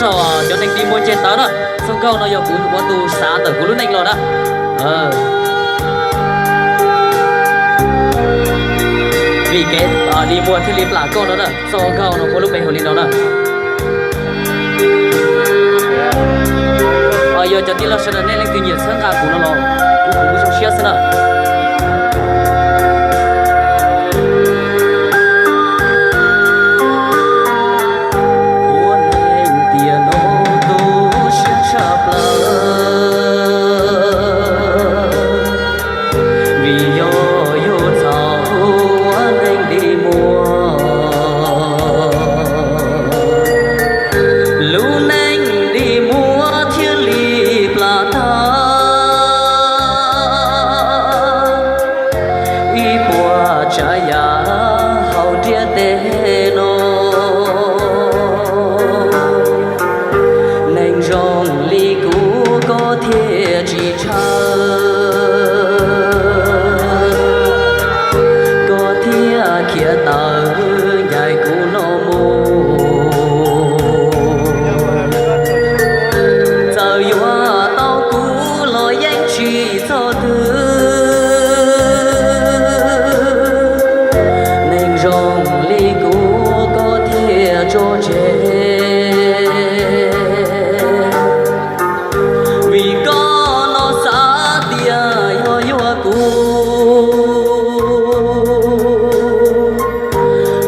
Rau cov neeg dig muag ceg tawv na, txoj nkauj no yog kuv ua tus xav ntawm kuv lub neej los na. Vim kev dig muag thiaj li plam koj no na, txoj nkauj no muaj lub npe hu li no na. Yog cov tij laug sawv daws nej leej twg nyiam txhawb nqa kuv no los kuv kuj zoo siab xwb na. Ua neeg tiam no tu siab tshaj plaws, vim yog yus txhaum ua neeg dig muag, lub neej dig muag thiaj li plam tag. Ib puas tsav yam hauv ntiaj teb no, neeg zoo li kuv koj thiaj tsis ntshaw, koj thiaj khiav tawm ncaim kuv no mus. Txawm yuav tau kuv los yeej tsis txog twg, neeg zoo li kuv koj thiaj tso tseg. Vim koj no xav tias yog yuav kuv,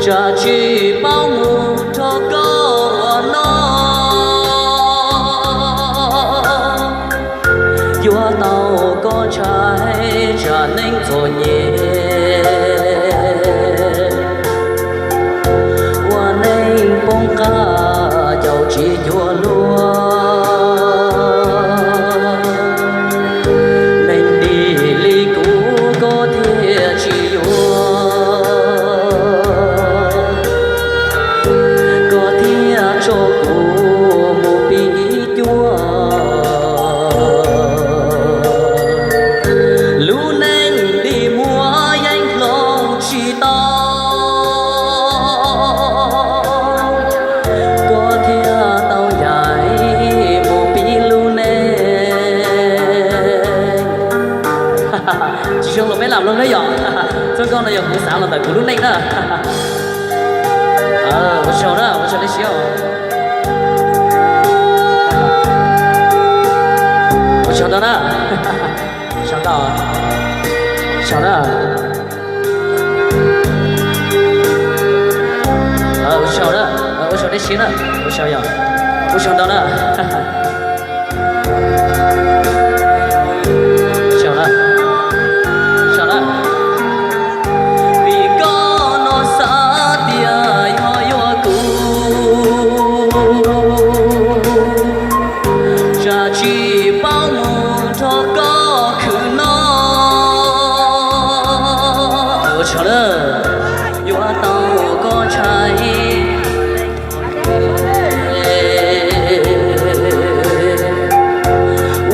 tsam tsis paub mus nrog koj ua noj, yuav tau koj ntshai tsam neeg txom nyem, ua neeg poob qab caum tsis cuag luag. Neeg dig li kuv koj thiaj tsis yuav, koj thiaj tso kuv mus pib cuab. Lub neej dig muag yeej hloov tsis tau, koj thiaj tau ncaim mus pib lub neej. Tsis zoo los peb lam mloog na yom. Txoj nkauj no yog kuv xav los ntawm kuv lub neej na. Ua tsaug na, ua tsaug nej siab. Ua tsaug ntau na. Tsaug ntau. Tsaug na. Ua tsaug na, ua tsaug nej siab na, ua tsaug yom. Ua tsaug ntau na. Tsaug na. Tsaug na. Vim koj no xav tias yog yuav kuv, tsam tsis paub mus nrog koj khwv noj. Ua tsaug na. Yuav tau koj ntshai,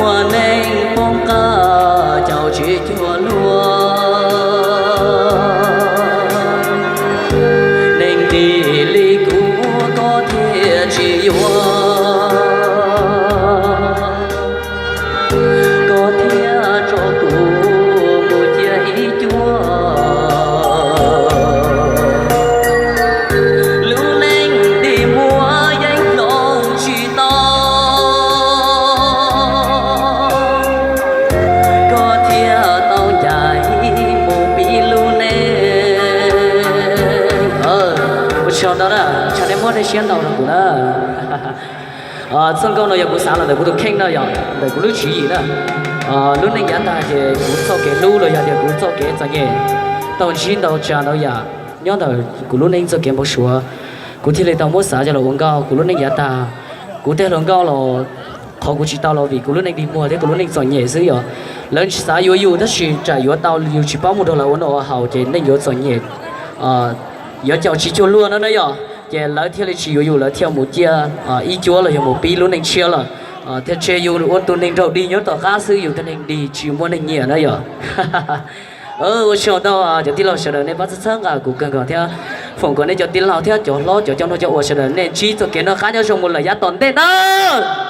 ua neeg poob qab caum tsis cuag luag. Neeg dig li kuv koj thiaj tsis yuav, koj thiaj tso kuv mus cia ib cuab. Lub neej dig muag yeej hloov tsis tau, koj thiaj tau ncaim mus pib lub neej. Ua tsaug ntau na, tsaug nej muab nej siab ntau rau kuv na. Txoj nkauj no yog kuv xav los ntawm kuv tus kheej na yom, ntawm kuv lub tswv yim na. Lub neej yav tag ces kuv txoj kev hlub los yog tias kuv txoj kev txom nyem tau ntsib ntau tsav ntau yam nyob ntawm kuv lub neej txoj kev npau suav, kuv thiaj li tau muab xav coj los ua nkauj. Kuv lub neej yav tag, kuv tej hluas nkauj los qhov kuv tsis tau los vim kuv lub neej dig muag thiab kuv lub neej txom nyem xwb yom. Lawv tsis xav yuav yus tab sis tsam yuav tau yus tsis paub mus nrog lawv ua noj ua haus ces neej yuav txom nyem, yuav caum tsis cuag luag no na yom. Ces lawv thiaj li tsis yuav yus, lawv thiaj mus cia ib cuab los yog mus pib lub neej tshiab lawm, thiaj tseg yus ua tus neeg raug dig nyob tom qab xwb, yus tus neeg dig tsis muaj neeg nyiam na yom. Ua tsaug ntau cov tij laug sawv daws nej pab txhawb nqa kuv kawg nkaus thiab foom kom nej cov tij laug thiab cov hlob cov coj nrog cov ua sawv daws nej ntsib txoj kev noj qab nyob zoo mus lawm yav tom ntej ntag.